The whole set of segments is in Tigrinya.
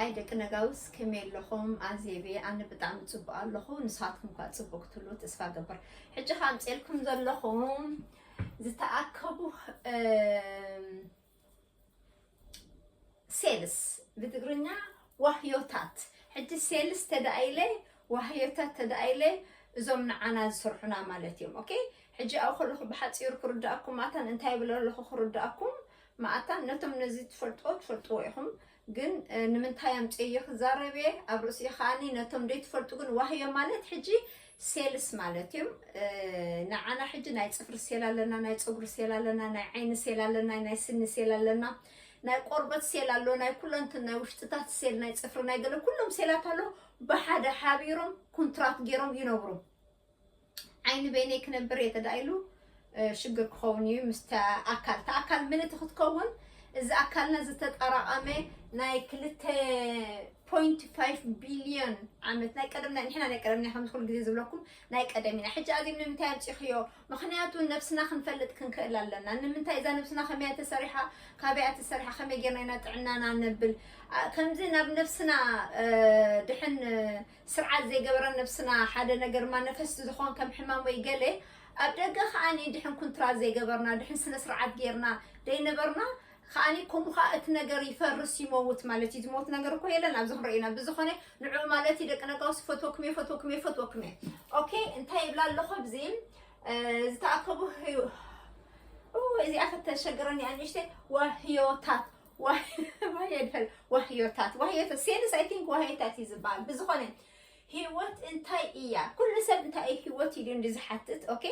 ኣይ ደቂ ነጋውስ ከመይ ኣለኹም? ኣዜቤ ኣነ ብጣዕሚ ጽቡቕ ኣለኹ፣ ንስኻትኩም ከኣ ጽቡቕ ክትህልዉ ተስፋ እገብር። ሕጂ ከኣ ኣምጽኤልኩም ዘለኹ ዝተኣከቡ ሴልስ ብትግርኛ ዋህዮታት። ሕጂ ሴልስ ተደኣ ኢለ ዋህዮታት ተደኣ ኢለ እዞም ንዓና ዝሰርሑና ማለት እዮም። ኦኬ፣ ሕጂ ኣብኡ ከለኹ ብሓፂሩ ክርዳእኩም ማእታን እንታይ ይብል ኣለኹ ክርዳእኩም ማእታን ነቶም ነዚ ትፈልጥዎ ትፈልጥዎ ኢኹም። ግን ንምንታይ ኣምፅኤዮ ክዛረብ እየ ኣብ ርእሲኡ ከዓኒ ነቶም ዘይትፈልጡ ግን ዋህዮ ማለት ሕጂ ሴልስ ማለት እዮም። ንዓና ሕጂ ናይ ፅፍሪ ሴል ኣለና፣ ናይ ፀጉሪ ሴል ኣለና፣ ናይ ዓይኒ ሴል ኣለና፣ ናይ ስኒ ሴል ኣለና፣ ናይ ቆርበት ሴል ኣሎ፣ ናይ ኩለንትን ናይ ውሽጥታት ሴል ናይ ፅፍሪ ናይ ገለ ኩሎም ሴላት ኣሎ። ብሓደ ሓቢሮም ኩንትራት ገይሮም ይነብሩ። ዓይኒ በይነይ ክነብር እየ ተዳኢሉ ሽግር ክኸውን እዩ። ምስቲ ኣካል እታ ኣካል ምልእቲ ክትከውን እዚ ኣካልና ዝተጠራቐመ ናይ ክልተ ፖይንት ፋይቭ ቢልዮን ዓመት ናይ ቀደምና ንሕና ናይ ቀደምና ከምዚ ኩሉ ግዜ ዝብለኩም ናይ ቀደም ኢና። ሕጂ ኣዚም ንምንታይ ኣምፂኽዮ? ምኽንያቱ ነብስና ክንፈልጥ ክንክእል ኣለና። ንምንታይ እዛ ነብስና ከመያ ተሰሪሓ፣ ካበያ ተሰሪሓ፣ ከመይ ጌርና ኢና ጥዕናና ነብል? ከምዚ ናብ ነብስና ድሕን ስርዓት ዘይገበረ ነብስና ሓደ ነገር ማነፈስቲ ዝኾን ከም ሕማም ወይ ገለ ኣብ ደገ ከዓኒ ድሕን ኩንትራት ዘይገበርና ድሕን ስነ ስርዓት ጌርና ደይነበርና ከዓኒ ከምኡ ከዓ እቲ ነገር ይፈርስ ይመውት ማለት እዩ። ዝሞት ነገር እኮ የለን ኣብዚ ክንርእዩና ብዝኾነ ንዑ ማለት እዩ። ደቂ ነጋውስ ፈትወኩም እየ፣ ፈትወኩም እየ፣ ፈትወኩም እየ። ኦኬ እንታይ ይብላ ኣለኹ ኣብዚ ዝተኣከቡ እዚኣ ከተሸግረኒ ኣንእሽተይ ዋህዮታት ዋህዮታት ዋህዮታት ሴልስ ኣይ ቲንክ ዋህዮታት እዩ ዝበሃል። ብዝኾነ ህይወት እንታይ እያ? ኩሉ ሰብ እንታይ ህይወት ኢሉ እንዲ ዝሓትት ኦኬ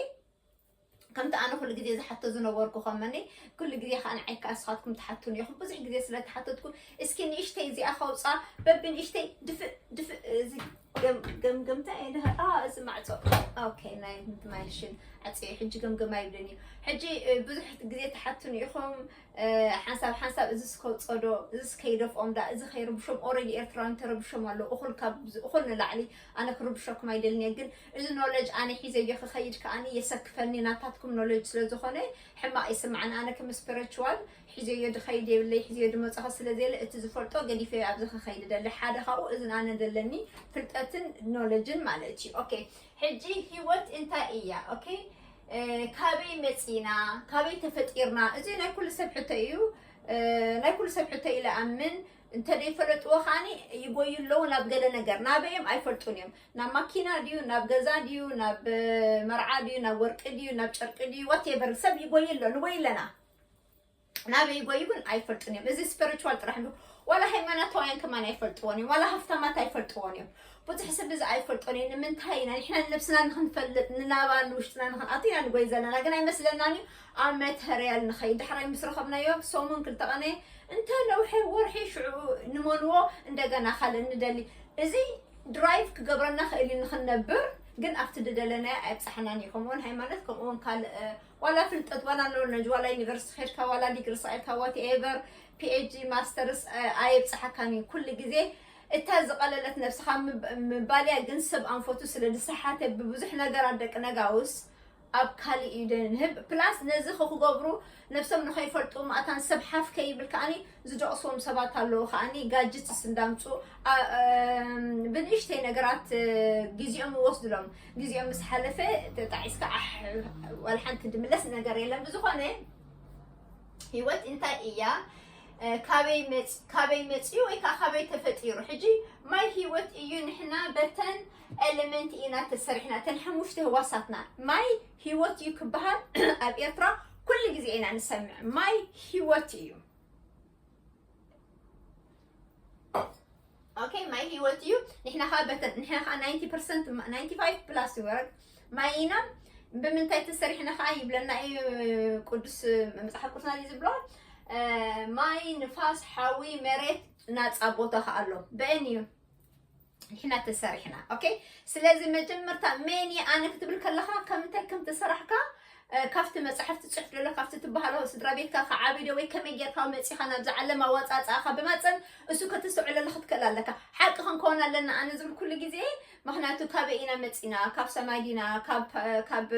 ከምቲ ኣነ ኩሉ ግዜ ዝሓቶ ዝነበርኩ ከመኒ ኩሉ ግዜ ከዓ ንዓይ ከዓ ንስኻትኩም ትሓቱን ኢኹም። ብዙሕ ግዜ ስለ ተሓተትኩ እስኪ ንእሽተይ እዚኣ ከውፃ በቢ ንእሽተይ ድፍእ ድፍእ እዚ ገምገምታ እየ ድሃ እዚ ማዕፆ ኦኬ ናይ ማይሽን ዓፀ ሕጂ ገምገም ኣይብልን እዩ። ሕጂ ብዙሕ ግዜ ተሓቱን ኢኹም ሓንሳብ ሓንሳብ እዚ ስከውፀዶ እዚ ስከይደፍኦም ዳ እዚ ከይርብሾም ኦረዲ ኤርትራውያን ተረብሾም ኣለዉ። እኹል ካብ እኹል ንላዕሊ ኣነ ክርብሸኩም ኣይደልን እየ። ግን እዚ ኖለጅ ኣነ ሒዘዮ ክኸይድ ከዓኒ የሰክፈኒ ናታትኩም ኖለጅ ስለ ዝኾነ ሕማቕ ይስማዕን ኣነ ከም ስፒሪቹዋል ሒዘዮ ድኸይድ የብለይ ሒዘዮ ድመፀኸ ስለ ዘየለ እቲ ዝፈልጦ ገዲፈዮ ኣብዚ ክኸይድ ደሊ ሓደ ካብኡ እዝን ኣነ ዘለኒ ፍልጠትን ኖለጅን ማለት እዩ። ኦኬ ሕጂ ህይወት እንታይ እያ? ኦኬ ካበይ መፂና ካበይ ተፈጢርና እዚ ናይ ኩሉ ሰብ ሕቶ እዩ። ናይ ኩሉ ሰብ ሕቶ ኢለ ኣምን እንተ ደይፈለጥዎ ከዓኒ ይጎዩ ኣለዉ ናብ ገለ ነገር ናበይ እዮም ኣይፈልጡን እዮም ናብ ማኪና ድዩ ናብ ገዛ ድዩ ናብ መርዓ ድዩ ናብ ወርቂ ድዩ ናብ ጨርቂ ድዩ ዋቴቨር ሰብ ይጎዩ ኣሎ ንጎይ ኣለና ናበይ ይጎዩ ግን ኣይፈልጡን እዮም እዚ ስፒሪቹዋል ጥራሕ እንዱ ዋላ ሃይማኖታውያን ከማን ኣይፈልጥዎን እዮም ዋላ ሃፍታማት ኣይፈልጥዎን እዮም ብዙሕ ሰብ እዚ ኣይፈልጦን እዩ ንምንታይ ኢና ንሕና ንነብስና ንክንፈልጥ ንናባ ንውሽጥና ንክንኣቱ ኢና ንጎይ ዘለና ግን ኣይመስለናን እዩ ኣብ መተርያል ንኸይድ ዳሕራይ ምስ ረኸብናዮ ሰሙን ክልተ ቀነ እንተ ነውሐ ወርሒ ሽዑ ንመንዎ እንደገና ካልእ ንደሊ እዚ ድራይቭ ክገብረና ክእል እዩ ንክንነብር ግን ኣብቲ ዝደለናዮ ኣይብፃሕናን እዩ ከምኡውን ሃይማኖት ከምኡውን ካልእ ዋላ ፍልጠት ዋላ ኖለጅ ዋላ ዩኒቨርሲቲ ከድካ ዋላ ዲግሪ ሰቂልካ ዋትኤቨር ፒኤችዲ ማስተርስ ኣየብፅሓካን እዩ ኩሉ ግዜ እታ ዝቐለለት ነብስኻ ምባልያ ግን ሰብ ኣንፈቱ ስለ ዝሰሓተ ብብዙሕ ነገራት ደቂ ነጋውስ ኣብ ካልእ እዩ ደንህብ ፕላስ ነዚ ክክገብሩ ነብሶም ንኸይፈልጡ ማእታን ሰብ ሓፍ ከይብል ከዓኒ ዝደቕስዎም ሰባት ኣለዉ ከዓኒ ጋጅትስ እንዳምፁ ብንእሽተይ ነገራት ግዜኦም ይወስድሎም ግዜኦም ምስ ሓለፈ ተጣዒስካ ኣሕ ዋላ ሓንቲ ድምለስ ነገር የለን ብዝኾነ ህይወት እንታይ እያ ካበይ መፅኡ ወይ ከዓ ካበይ ተፈጢሩ ሕጂ ማይ ህይወት እዩ ንሕና በተን ኤለመንት ኢና ተሰሪሕና እተን ሓሙሽተ ህዋሳትና ማይ ህይወት እዩ ክበሃል ኣብ ኤርትራ ኩሉ ግዜ ኢና ንሰምዕ ማይ ህይወት እዩ ኦኬ ማይ ህይወት እዩ ንሕና ከዓ በተን ንሕና ከዓ ናይንቲ ፐርሰንት ናይንቲ ፋይቭ ፕላስ ይወረድ ማይ ኢና ብምንታይ ተሰሪሕና ከዓ ይብለና እዩ ቅዱስ መፅሓፍ ቅዱስና እዩ ዝብሎ ማይ ንፋስ ሓዊ መሬት ናፃ ቦታ ከዓ ኣሎ በአን እዩ ንሕና ተሰሪሕና ኦኬ ስለዚ መጀመርታ መን ኣነ ክትብል ከለካ ከምንታይ ከም ተሰራሕካ ካብቲ መፅሓፍ ትፅሕፍ ዘሎ ካብቲ ትበሃሎ ስድራ ቤትካ ከዓብዶ ወይ ከመይ ጌርካ መፂኻ ናብዚ ዓለም ኣወፃፅኣኻ ብማፀን እሱ ከተስተውዕለሉ ክትክእል ኣለካ ሓቂ ክንከውን ኣለና ኣነ ዝብል ኩሉ ግዜ ምክንያቱ ካበይ ኢና መፂና ካብ ሰማይ ዲና ካብ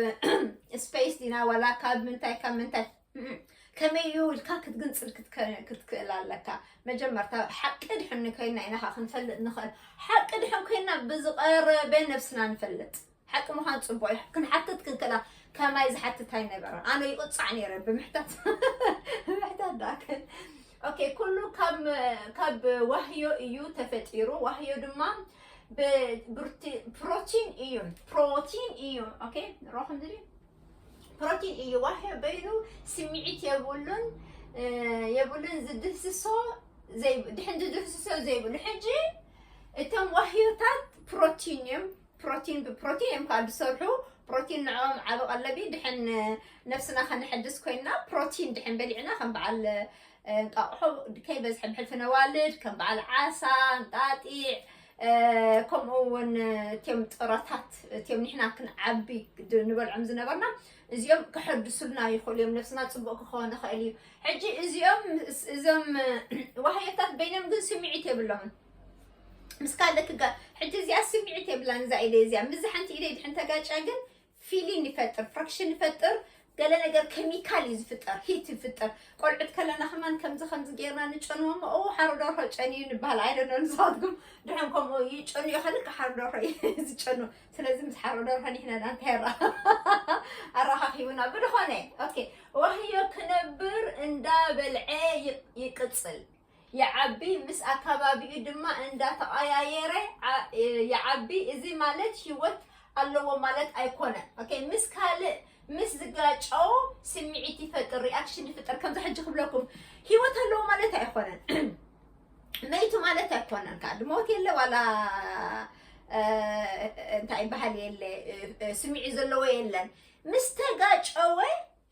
ስፔስ ዲና ዋላ ካብ ምንታይ ካብ ምንታይ ከመይ እዩ ኢልካ ክትግንጽል ክትከ- ክትክእል ኣለካ። መጀመርታ ሓቂ ድሕን ኮይና ኢና ካ ክንፈልጥ ንኽእል። ሓቂ ድሕን ኮይና ብዝቐረበ ነብስና ንፈልጥ። ሓቂ ምዃን ጽቡቕ እዩ። ክንሓትት ክንክእላ ከማይ ዝሓትት ኣይነበረን። ኣነ ይቕጻዕ ነይረ ብምሕታት ብምሕታት ዳክል ኦኬ። ኩሉ ካብ ካብ ዋህዮ እዩ ተፈጢሩ። ዋህዮ ድማ ብብርቲ ፕሮቲን እዩ። ፕሮቲን እዩ። ኦኬ፣ ሮኹም ድሪ ፕሮቲን እዩ። ዋህዮ በይኑ ስምዒት የብሉን የብሉን ዝድህስሶ ድሕን ዝድህስሶ ዘይብሉ። ሕጂ እቶም ዋህዮታት ፕሮቲን እዮም። ፕሮቲን ብፕሮቲን እዮም ከዓ ዝሰርሑ። ፕሮቲን ንዕኦም ዓቢ ቀለቢ ድሕን ነብስና ከነሐድስ ኮይና ፕሮቲን ድሕን በሊዕና ከም በዓል እንቃቑሖ ከይበዝሐ ብሕልፊ ነዋልድ ከም በዓል ዓሳ፣ እንጣጢዕ፣ ከምኡ እውን እትዮም ጥረታት እትዮም ንሕና ክንዓቢ ንበልዖም ዝነበርና እዚኦም ከሐድሱልና ይኽእሉ እዮም። ነብስና ፅቡቅ ክኸውን ይኽእል እዩ። ሕጂ እዚኦም እዞም ዋህዮታት በይኖም ግን ስምዒት የብሎምን። ምስ ካልእ ክጋ ሕጂ እዚኣ ስምዒት የብላን። እዛ ኢደይ እዚኣ ምስ ሓንቲ ኢደይ ድሕን ተጋጫ ግን ፊሊን ይፈጥር፣ ፍራክሽን ይፈጥር፣ ገለ ነገር ኬሚካል እዩ ዝፍጠር፣ ሂት ይፍጠር። ቆልዑት ከለና ከማን ከምዚ ከምዚ ጌርና ንጨንዎም። ኦ ሓሮ ደርሆ ጨንዩ ንበሃል። ኣይደኖ ንስኻትኩም ድሕን ከምኡ ይጨንዩ ከልክ ሓሮ ደርሆ እዩ ዝጨኑ። ስለዚ ምስ ሓሮ ደርሆ ንሕና እንታይ ኣራ ኣራኻኺቡና ብድኾነ ኦኬ። ዋህዮ ክነብር እንዳበልዐ ይቅፅል። ይዓቢ፣ ምስ ኣካባቢኡ ድማ እንዳተቐያየረ ይዓቢ። እዚ ማለት ህይወት ኣለዎ ማለት ኣይኮነን። ኦኬ፣ ምስ ካልእ ምስ ዝጋጨው ስምዒት ይፈጥር፣ ሪኣክሽን ይፍጠር። ከምዚ ሕጂ ክብለኩም ህይወት ኣለዎ ማለት ኣይኮነን። መይቱ ማለት ኣይኮነን። ከዓ ድሞት የለ ዋላ እንታይ ይበሃል የለ ስምዒት ዘለዎ የለን። ምስ ተጋጨወ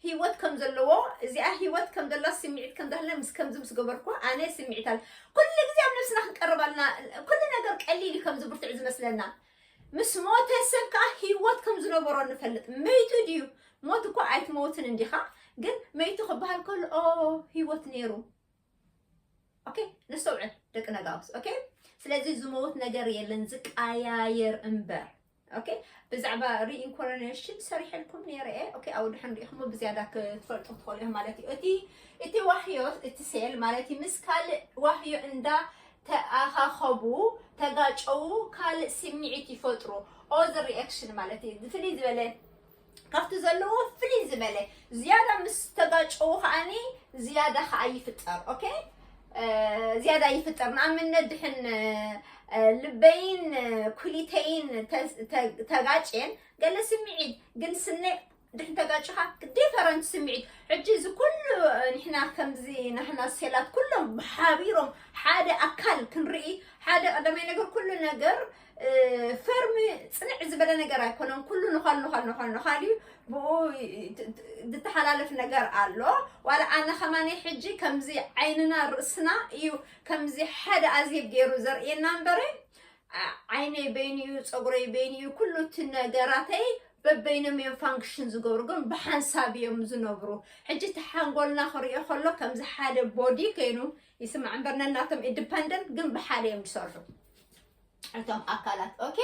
ህይወት ከም ዘለዎ፣ እዚኣ ህይወት ከም ዘላ ስምዒት ከም ዘለ ምስ ከምዚ ምስ ገበርኩ ኣነ ስምዒት ኣለ። ኩሉ ግዜ ኣብ ነብስና ክንቀርብ ኣለና። ኩሉ ነገር ቀሊል እዩ ከምዚ ብርቱዕ ዝመስለና። ምስ ሞተ ሰብ ከዓ ህይወት ከም ዝነበሮ ንፈልጥ። መይቱ ድዩ? ሞት እኮ ኣይትመውትን እንዲኻ፣ ግን መይቱ ክበሃል ከሎ ኦ ህይወት ነይሩ። ኦኬ፣ ነስተውዕል ደቂ ነጋውስ። ኦኬ፣ ስለዚ ዝመውት ነገር የለን ዝቀያየር እምበር። ኦኬ፣ ብዛዕባ ሪኢንኮርኔሽን ሰሪሐልኩም ነይረ እየ። ኦኬ፣ ኣብኡ ድሕን ሪኢኹሞ ብዝያዳ ክትፈልጡ ትኽእሉ ኢኹም ማለት እዩ። እቲ እቲ ዋህዮ እቲ ሴል ማለት እዩ ምስ ካልእ ዋህዮ እንዳ ተኣኻኸቡ ተጋጨው ካልእ ስምዒት ይፈጥሩ። ኦዘር ሪኣክሽን ማለት እዩ። ፍልይ ዝበለ ካብቲ ዘለዎ ፍልይ ዝበለ ዝያዳ ምስ ተጋጨው ከዓኒ ዝያዳ ከዓ ይፍጠር። ኦኬ፣ ዝያዳ ይፍጠር። ንኣብነት ድሕን ልበይን ኩሊተይን ተጋጭየን ገለ ስምዒት ግን ስነ ድሕን ተጋጭኻ ዲፈረንት ስምዒት። ሕጂ እዚ ኩሉ ንሕና ከምዚ ናሕና ሴላት ኩሎም ብሓቢሮም ሓደ ኣካል ክንርኢ ሓደ ቀዳማይ ነገር ኩሉ ነገር ፈርሚ ፅንዕ ዝበለ ነገር ኣይኮነን። ኩሉ ንኻል ንኻል ንኻል ንኻል እዩ። ብኡ ዝተሓላለፍ ነገር ኣሎ። ዋላ ኣነ ከማነይ ሕጂ ከምዚ ዓይንና ርእስና እዩ ከምዚ ሓደ ኣዜብ ገይሩ ዘርእየና እምበረ ዓይነይ በይኑ እዩ፣ ፀጉረይ በይኑ እዩ፣ ኩሉ እቲ ነገራተይ በበይኖም እዮም ፋንክሽን ዝገብሩ፣ ግን ብሓንሳብ እዮም ዝነብሩ። ሕጂ እቲ ሓንጎልና ክሪኦ ከሎ ከምዚ ሓደ ቦዲ ከይኑ ይስማዕ እምበር ነናቶም ኢንዲፐንደንት ግን ብሓደ እዮም ዝሰርሑ እቶም ኣካላት። ኦኬ፣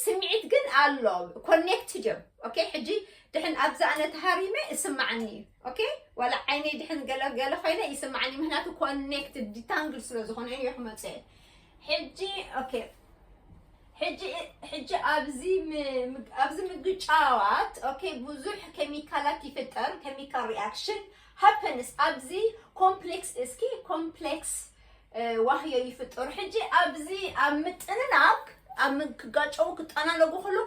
ስምዒት ግን ኣሎ፣ ኮኔክትድ እዮም። ኦኬ፣ ሕጂ ድሕን ኣብዛ ኣነ ተሃሪመ ይስማዓኒ እዩ። ኦኬ፣ ዋላ ዓይነይ ድሕን ገለ ገለ ኮይነ ይስማዓኒ፣ ምክንያቱ ኮኔክትድ ዲታንግል ስለ ዝኾነ እዩ ክመፅእ። ሕጂ ኦኬ፣ ሕጂ ሕጂ ኣብዚ ኣብዚ ምግጫዋት ኦኬ ብዙሕ ኬሚካላት ይፍጠር፣ ኬሚካል ሪኣክሽን ሃፐንስ ኣብዚ ኮምፕሌክስ እስኪ ኮምፕሌክስ ዋህዮ ይፍጠሩ። ሕጂ ኣብዚ ኣብ ምጥንናብ ኣብ ክጋጨው ክጠናነጉ ከሎ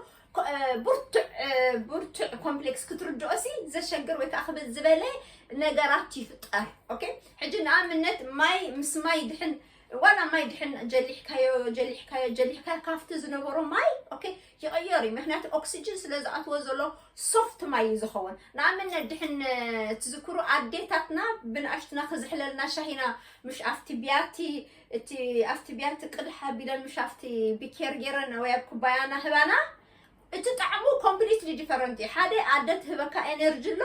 ብርቱዕ ብርቱዕ ኮምፕሌክስ ክትርድኦ ሲ ዘሸግር ወይ ከዓ ክብል ዝበለ ነገራት ይፍጠር። ኦኬ፣ ሕጂ ንኣብነት ማይ ምስ ማይ ድሕን ዋላ ማይ ድሕን ጀሊሕካዮ ጀሊሕካዮ ጀሊሕካዮ ካብቲ ዝነበሮ ማይ ኦኬ ይቕየር እዩ። ምክንያቱ ኦክሲጅን ስለ ዝኣትዎ ዘሎ ሶፍት ማይ እዩ ዝኸውን። ንኣብነት ድሕን ትዝክሩ ኣዴታትና ብንኣሽትና ክዝሕለልና ሻሂና ምሽ ኣብቲ ቢያቲ እቲ ኣብቲ ቢያቲ ቅድሕ ኣቢለን ምሽ ኣብቲ ቢኬር ገይረን ወይ ኣብ ኩባያና ህባና እቲ ጣዕሙ ኮምፕሊትሊ ዲፈረንት እዩ። ሓደ ኣደ ትህበካ ኤነርጂ ኣሎ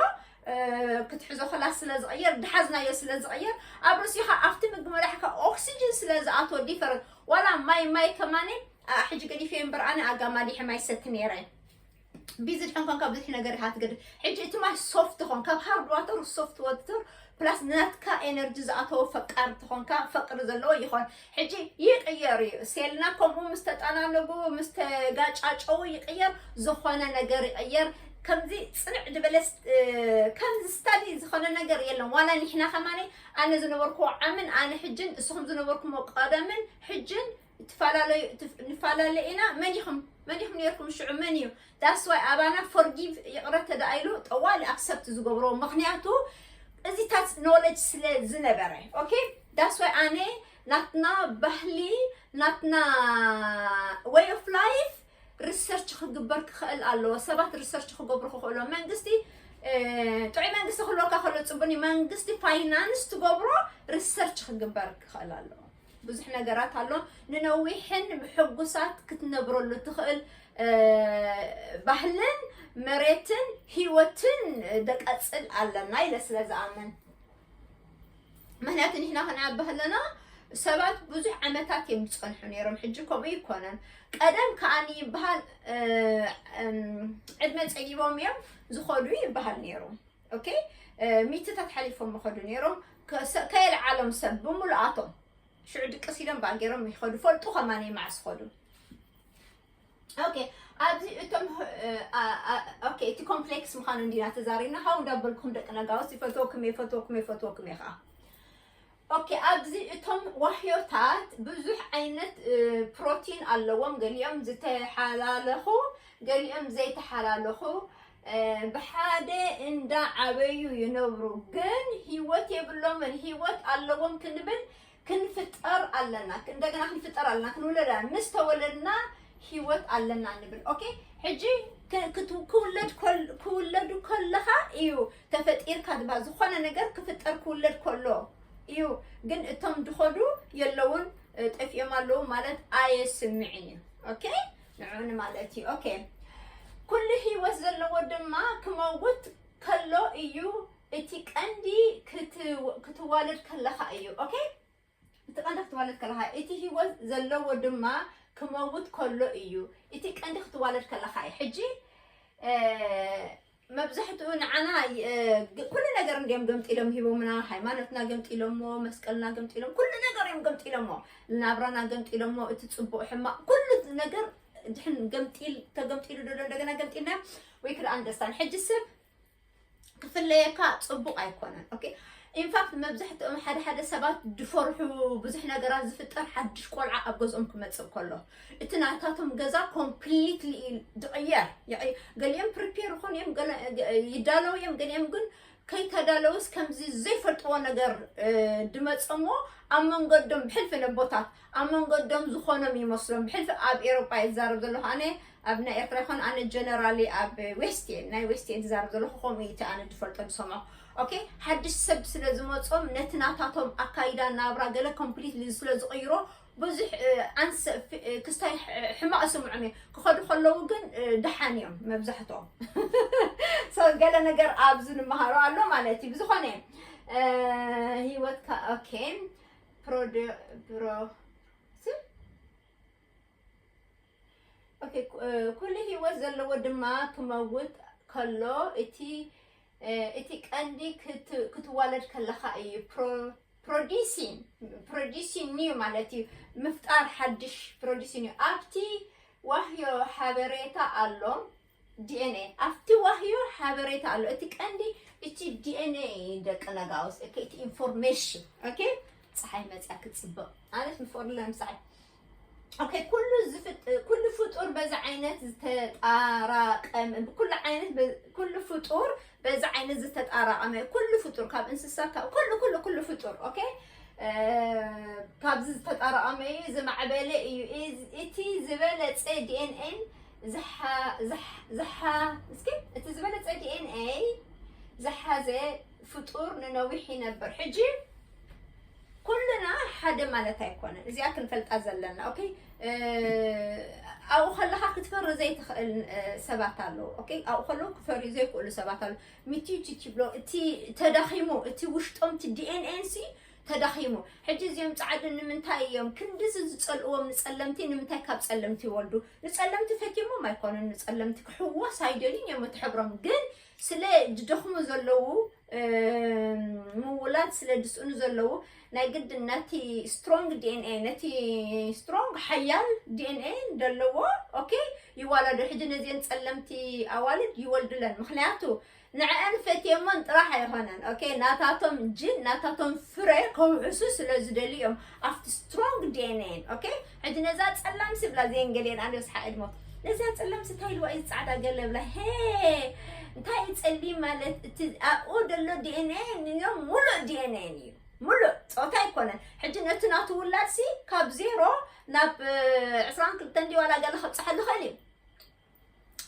ክትሕዞ ከላ ስለ ዝቕየር ድሓዝናዮ ስለ ዝቕየር ኣብ ርእሲኻ ኣብቲ ምግቢ መላሕካ ኦክሲጅን ስለ ዝኣትዎ ዲፈረንት ዋላ ማይ ማይ ከማነ ሕጂ ገዲፈ እምበር ኣነ ኣጋማሊሐ ማይ ሰቲ ነይረ። ቢዚ ድሕን ኮንካ ብዙሕ ነገር ኢኻ ትገድፍ። ሕጂ እቲ ማይ ሶፍት ኾን፣ ካብ ሃርድ ዋተር ሶፍት ዋተር ፕላስ ናትካ ኤነርጂ ዝኣተዎ ፈቃር ትኾንካ፣ ፈቅሪ ዘለዎ ይኾን። ሕጂ ይቅየር እዩ። ሴልና ከምኡ ምስ ተጠናነጉ፣ ምስ ተጋጫጨው ይቅየር፣ ዝኾነ ነገር ይቅየር። ከምዚ ጽንዕ ዝበለ ስ-፣ እ፣ ከምዚ ስታዲ ዝኾነ ነገር የለን። ዋላ ንሕና ከማኒ ኣነ ዝነበርኩዎ ዓምን ኣነ ሕጅን እስኹም ዝነበርኩሞ ቀደምን ሕጅን ትፈላለዩ-፣ ትፍ-፣ ንፈላለ ኢና። መን ኢኹም? መን ኢኹም ነርኩም ሽዑ? መን እዩ? That's why ኣባና ፎርጊቭ፣ ይቕረ ተደኣይሉ፣ ጠዋሊ ኣክሰፕት ዝገብሮ። ምኽንያቱ እዚታት ኖሌጅ ስለ ዝነበረ። ኦኬ? That's why ኣነ ናትና ባህሊ፣ ናትና way of life ሪሰርች ክግበር ክኽእል ኣለዎ። ሰባት ሪሰርች ክገብሩ ክኽእሎ። መንግስቲ፣ እ፣ ጥዑይ መንግስቲ ክህልወካ ከሎ ጽቡን እዩ። መንግስቲ ፋይናንስ ትገብሮ ሪሰርች ክግበር ክኽእል ኣለዎ። ብዙሕ ነገራት ኣሎ። ንነዊሕን ብሕጉሳት ክትነብረሉ ትኽእል፣ እ፣ ባህልን መሬትን ህይወትን ደቀጽል ኣለና ኢለ ስለ ዝኣምን። ምኽንያቱ ንሕና ክንዓቢ ከለና ሰባት ብዙሕ ዓመታት እዮም ዝጸንሑ ነይሮም። ሕጂ ከምኡ ይኮነን። ቀደም ከኣ ይበሃል፣ እ፣ እም፣ ዕድመ ጸጊቦም እዮም ዝኸዱ ይበሃል ነይሩ። ኦኬ? እ፣ ሚትታት ሓሊፎም ይኸዱ ነይሮም። ከ-፣ ሰ-፣ ከየልዓሎም ሰብ ብምሉኣቶም። ሽዑ ድቅስ ኢሎም ባእ ገይሮም ይኸዱ። ፈልጡ ከማን መዓስ ኸዱ። ኦኬ፣ ኣብዚ እቶም፣ እ፣ ኣ፣ ኣ፣ ኦኬ፣ እቲ ኮምፕሌክስ ምዃኑ እንዲና ተዛሪብና። ሃው እንዳበልኩም ደቂ ነጋውስ፣ ይፈትወኩም እየ፣ ይፈትወኩም እየ፣ ይፈትወኩም እየ ኸዓ። ኦኬ፣ ኣብዚ እቶም ዋህዮታት ብዙሕ ዓይነት፣ እ፣ ፕሮቲን ኣለዎም። ገሊኦም ዝተሓላለኹ፣ ገሊኦም ዘይተሓላለኹ፣ እ፣ ብሓደ እንዳ ዓበዩ ይነብሩ። ግን ህይወት የብሎምን። ህይወት ኣለዎም ክንብል ክንፍጠር ኣለና። እንደገና ክንፍጠር ኣለና። ክንውለድ ኣለና። ምስ ተወለድና ህይወት ኣለና ንብል። ኦኬ? ሕጂ ክ-፣ ክት-፣ ክውለድ ከል-፣ ክውለዱ ከለኻ እዩ ተፈጢርካ ድማ ዝኾነ ነገር ክፍጠር ክውለድ ከሎ እዩ። ግን እቶም ድኸዱ የለውን፣ እ፣ ጠፊኦም ኣለዉ ማለት ኣየስምዕን እዩ። ኦኬ? ንዑ ንማለት እዩ። ኦኬ። ኩሉ ህይወት ዘለዎ ድማ ክመውት ከሎ እዩ እቲ ቀንዲ ክት-፣ ክትዋለድ ከለኻ እዩ። ኦኬ? እቲ ቀንዲ ክትዋለድ ከለኻ፣ እቲ ህይወት ዘለዎ ድማ ክመውት ከሎ እዩ። እቲ ቀንዲ ክትዋለድ ከለኻ እዩ። ሕጂ፣ እ፣ መብዛሕትኡ ንዓና፣ እ፣ ግ-፣ ኩሉ ነገር እንዲዮም ገምጢሎም ሂቦምና፣ ሃይማኖትና ገምጢሎሞ፣ መስቀልና ገምጢሎም፣ ኩሉ ነገር እዮም ገምጢሎሞ። ናብራና ገምጢሎሞ፣ እቲ ጽቡቕ ሕማቕ፣ ኩሉ ነገር ድሕን ገምጢል-፣ ተገምጢሉ ዶ እንደገና ገምጢልና፣ we could understand። ሕጂ ሰብ ክፍለየካ ጽቡቕ ኣይኮነን። ኦኬ? ኢንፋክት መብዛሕትኦም ሓደ ሓደ ሰባት ድፈርሑ፣ ብዙሕ ነገራት ዝፍጠር ሓድሽ ቆልዓ ኣብ ገዝኦም ክመጽእ ከሎ፣ እቲ ናታቶም ገዛ ኮምፕሊትሊ ድቕየር። ይቕይ-፣ ገሊኦም ፕሪፔር ይኾኑ እዮም፣ ገለ-፣ ገ-፣ ይዳለዉ እዮም፣ ገሊኦም ግን ከይተዳለውስ ከምዚ ዘይፈልጥዎ ነገር፣ እ፣ ድመጸሞ ኣብ መንገዶም ብሕልፊ ነቦታት ኣብ መንገዶም ዝኾኖም ይመስሎም። ብሕልፊ ኣብ ኤሮጳ እየ ዝዛረብ ዘለኹ ኣነ፣ ኣብ ናይ ኤርትራ ይኾን ኣነ ጀነራሊ ኣብ ዌስት እየ፣ ናይ ዌስት እየ ዝዛረብ ዘለኹ፣ ከምኡ እዩ እቲ ኣነ ዝፈልጦ ዝሰምዖ። ኦኬ፣ ሓድሽ ሰብ ስለ ዝመጾም ነቲ ናታቶም ኣካይዳ ናብራ ገለ ኮምፕሊትሊ ስለ ዝቕይሮ ብዙሕ፣ እ፣ ኣንስ-፣ ፍ-፣ እ፣ ክስታይ ሕ-፣ ሕማቕ ይስምዖም እዩ። ክኸዱ ከለዉ ግን፣ እ፣ ደሓን እዮም መብዛሕትኦም። So ገለ ነገር ኣብዚ ንመሃሮ ኣሎ ማለት እዩ። ብዝኾነ፣ እ፣ ህይወትካ፣ ኦኬ፣ ፕሮዶ-፣ ፕሮ-፣ ስም? ኦኬ፣ ኩ-፣ እ፣ ኩሉ ህይወት ዘለዎ ድማ ክመውት ከሎ እቲ፣ እ፣ እቲ ቀንዲ ክት-፣ ክትዋለድ ከለኻ እዩ። ፕሮ-፣ ፕሮዲሲን፣ ፕሮዲሲን ኒው ማለት እዩ። ምፍጣር ሓድሽ ፕሮዲሲን እዩ። ኣብቲ ዋህዮ ሓበሬታ ኣሎ። ዲ ኤን ኤ ኣብቲ ዋህዮ ሓበሬታ ኣሎ። እቲ ቀንዲ እቲ ዲ ኤን ኤ እዩ፣ ደቂ ነጋውስ። ኦኬ፣ እቲ ኢንፎርሜሽን። ኦኬ፣ ፀሓይ መፅያ ክትፅብቕ ማለት ንፈርለን ፀሓይ። ኦኬ፣ ኩሉ ዝፍጥ-፣ ኩሉ ፍጡር በዚ ዓይነት ዝተጣራቀመ፣ ኩሉ ዓይነት በ-፣ ኩሉ ፍጡር በዚ ዓይነት ዝተጣራቀመ፣ ኩሉ ፍጡር ካብ እንስሳ፣ ካብ ኩሉ፣ ኩሉ፣ ኩሉ ፍጡር፣ ኦኬ፣ እ፣ ካብዚ ዝተጣራቀመ እዩ፣ ዝማዕበለ እዩ። እዚ፣ እቲ ዝበለጸ ዲ ኤን ኤን ዝሓ-፣ ዝሓ-፣ ዝሓ-፣ እስኪ፣ እቲ ዝበለጸ ዲ ኤን ኤ ዝሓዘ ፍጡር ንነዊሕ ይነብር። ሕጂ ኩልና ሓደ ማለት ኣይኮነን። እዚኣ ክንፈልጣ ዘለና። ኦኬ፣ እ፣ ኣብኡ ከለኻ ክትፈሪ ዘይትኽእል፣ እ፣ ሰባት ኣለዉ። ኦኬ፣ ኣብኡ ከለዉ ክፈርዩ ዘይክእሉ ሰባት ኣለዉ። ሚትዩ ቺቺ ብሎ፣ እቲ ተዳኺሙ፣ እቲ ውሽጦም፣ እቲ ዲ ኤን ኤን ሲ ተዳኺሙ። ሕጂ እዚኦም ጻዕዱ ንምንታይ እዮም ክንድዚ ዝጸልእዎም ንጸለምቲ? ንምንታይ ካብ ጸለምቲ ይወልዱ? ንጸለምቲ ፈትዮሞም ኣይኮኑን። ንጸለምቲ ክሕወስ ኣይደልዩን እዮም እቲ ሕብሮም። ግን ስለ ዝደኽሙ ዘለዉ፣ እ፣ ምውላድ ስለ ዝስእኑ ዘለዉ፣ ናይ ግድን ነቲ ስትሮንግ ዲ ኤን ኤ፣ ነቲ ስትሮንግ ሓያል ዲ ኤን ኤ ዘለዎ፣ ኦኬ፣ ይዋለዱ። ሕጂ ነዚአን ጸለምቲ ኣዋልድ ይወልዱለን። ምኽንያቱ ንዕአን ፈትዮሞን ጥራሕ ኣይኾነን። ኦኬ፣ ናታቶም ጅን፣ ናታቶም ፍረ ከውሕሱ ስለ ዝደልዩ እዮም ኣብቲ ስትሮንግ ዲ ኤን ኤ። ኦኬ፣ ሕጂ ነዛ ጸላም ስብላ ዜን ገሌን ኣንዲዮ ስሓ እድሞ፣ ነዛ ጸላም ስታይ ልዋ እዩ ጻዕዳ ገለ ብላ፣ ሄ፣ እንታይ እዩ ጸሊም ማለት? እቲ ኣብኡ ዘሎ ዲ ኤን ኤ ንዮ ሙሉእ ዲ ኤን ኤ እዩ። ሙሉእ ጾታ ኣይኮነን። ሕጂ ነቲ ናቱ ውላድ ሲ ካብ ዜሮ ናብ፣ እ፣ ዕስራን ክልተን ድዩ ዋላ ገለ ከብጽሐሉ ይኽእል እዩ።